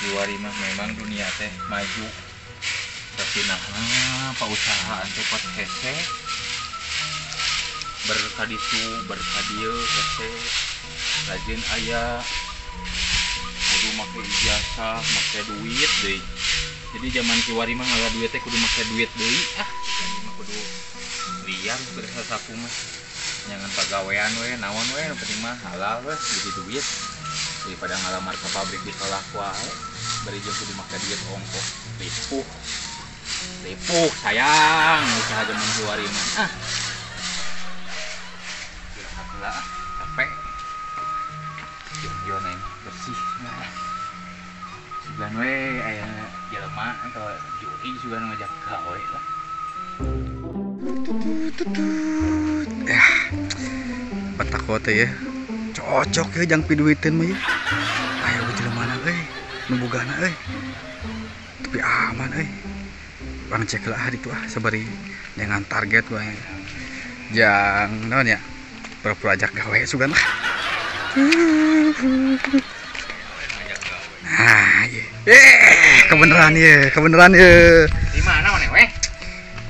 Kiwari mah memang dunia teh maju. Tapi nah pausahaan teh pot hese. Berkaditu, berkadieu hese. Rajin aya kudu make ijazah, make duit deui. Jadi zaman kiwari mah ngala duit teh kudu make duit deui. Ah, jadi mah kudu liar sasapu mah. Jangan pagawean we, naon we, nu penting mah halal we, jadi duit. Daripada ngalamar ke pabrik ditolak wae, bari jeung kudu make duit ongkoh. Ripuh. Ripuh sayang usaha zaman kiwari mah. Ah. Istirahat heula ah, capek. Yo neng bersih nah. Sugan we aya jelema atau juri sugan ngajak gawe lah. Ya. Batak teh ya. Cocok ya jang piduiteun mah ya. Ayo ge jelema euy, nu bogana euy. Tapi aman euy. Urang cek lah ditu ah sabari dengan target wae. Jang naon ya? Pura-pura ajak gawe sugan lah. Nah, iya. Kebeneran ya, kebeneran ya. Di mana maneh weh?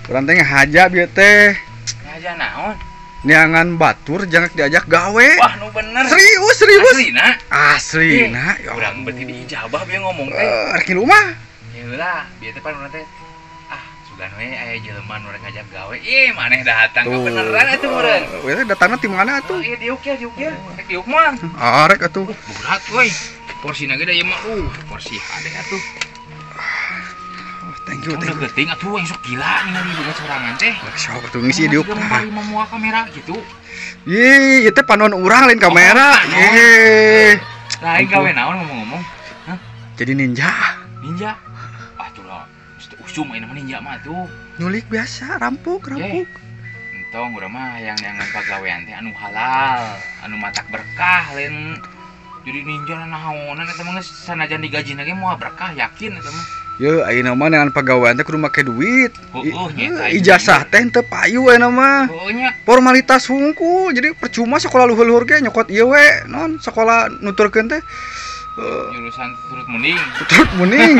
Urang teh ngahaja bieu teh. Ngahaja naon? Neangan batur jangan diajak gawe. Wah, nu bener. Serius, serius. Aslina? Aslina. Ya urang berarti diijabah bieu ngomong teh. Rek ngilu mah. Ya heula, bieu teh pan urang teh ah, sugan we aya jelema nu rek ngajak gawe. Ih, maneh datang kebeneran atuh meureun. Weh, datangna ti mana atuh? Ieu diuk ya, diuk ya. Rek diuk mah. Ah, rek atuh. Berat euy. Porsina ge da ieu mah porsi hade atuh. Oh, thank you, thank you. Geuting atuh yang sok gila ningali boga sorangan teh. Sok atuh ngisi diuk. Bari moal kamera gitu. Ih, ieu teh panon urang lain kamera. Ih. Lain gawe naon ngomong-ngomong? Hah? Jadi ninja. Ninja? Ah, tuh lah. Usum ayeuna mah ninja mah tuh. Nyulik biasa, rampok, rampok. Entong urang mah hayang neangan pagawean teh anu halal, anu matak berkah lain. Jadi ninja naonan eta mah geus sanajan digajina ge moal berkah yakin eta mah. Ye ayeuna mah neangan pagawean teh kudu make duit. Heueuh nya ijazah teh teu payu ayeuna mah. Heueuh nya. Formalitas hungkul jadi percuma sekolah luhur-luhur ge nyokot ieu we non sekolah nuturkeun teh. Jurusan turut muning. Turut muning.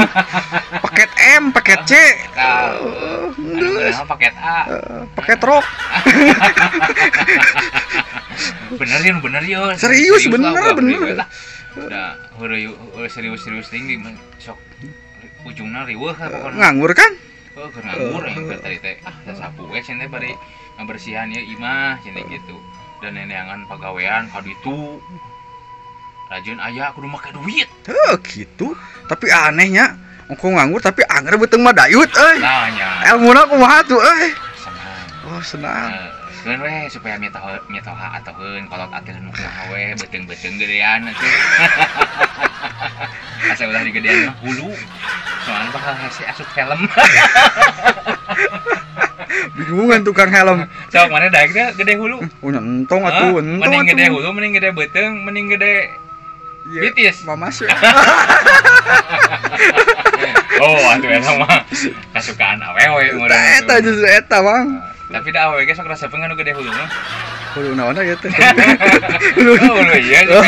Paket M, paket C. Geus paket A. Paket rok. Bener ya, bener ya. Serius, bener, bener. Udah, serius-serius tinggi sok ujungna riweuh lah pokoknya. Nganggur kan? Oh, keur nganggur yang tadi teh. Ah, sapu we cenah bari ngabersihan ya imah cenah gitu. Dan neneangan pagawean kaditu. Rajin aya kudu make duit. Heuh, gitu. Tapi anehnya, ongko nganggur tapi anger beuteung mah dayut euy. Nah nya. Elmuna kumaha tuh euy? Senang. Oh, senang. Keun we supaya mitoha atoheun kolot ateun nu kumaha we beuteung-beuteung gedean atuh. Asa ulah digedean mah hulu. Soalna bakal hese asup helm. Bingungan tukang helm. Sok mana daek teh gede hulu. Oh, entong atuh, entong. Mending gede hulu, mending gede beuteung, mending gede bitis. Mamas. Oh, atuh eta mah kasukaan awewe meureun. Eta justru eta, Bang. Tapi da awewe ge sok resepeun anu gede hulu mah. Hulu naon ieu teh? Hulu ieu.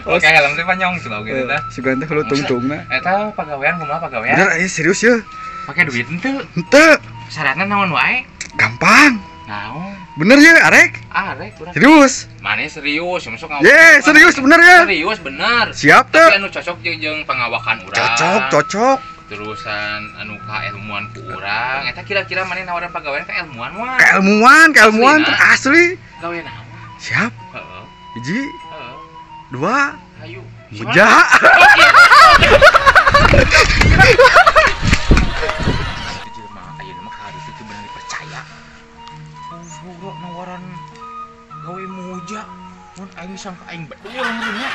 Oke, helm teh panyong tuh gitu tah. Sugan teh hulu tungtungna. Eta pagawean kumaha pagawean? Bener ieu serius ye. Pake duit henteu? Henteu. Syaratna naon wae? Gampang. Naon? Bener ya, arek? Arek urang. Serius? Mane serius, masuk ngawak. Ye, serius bener ya? Serius bener. Siap teh. Tapi anu cocok jeung pangawakan urang. Cocok, cocok. Terusan anu kailmuan ku urang. Eta kira-kira mane nawaran pagawean kailmuan mah? Kailmuan, kailmuan asli. Gawe naon? Siap. Heeh. Hiji. Heeh. Dua. Hayu. Muja. Jelema ayeuna mah harus itu bener dipercaya. Bro, nawaran gawe muja. Mun aing sangka aing bedul meureun nya.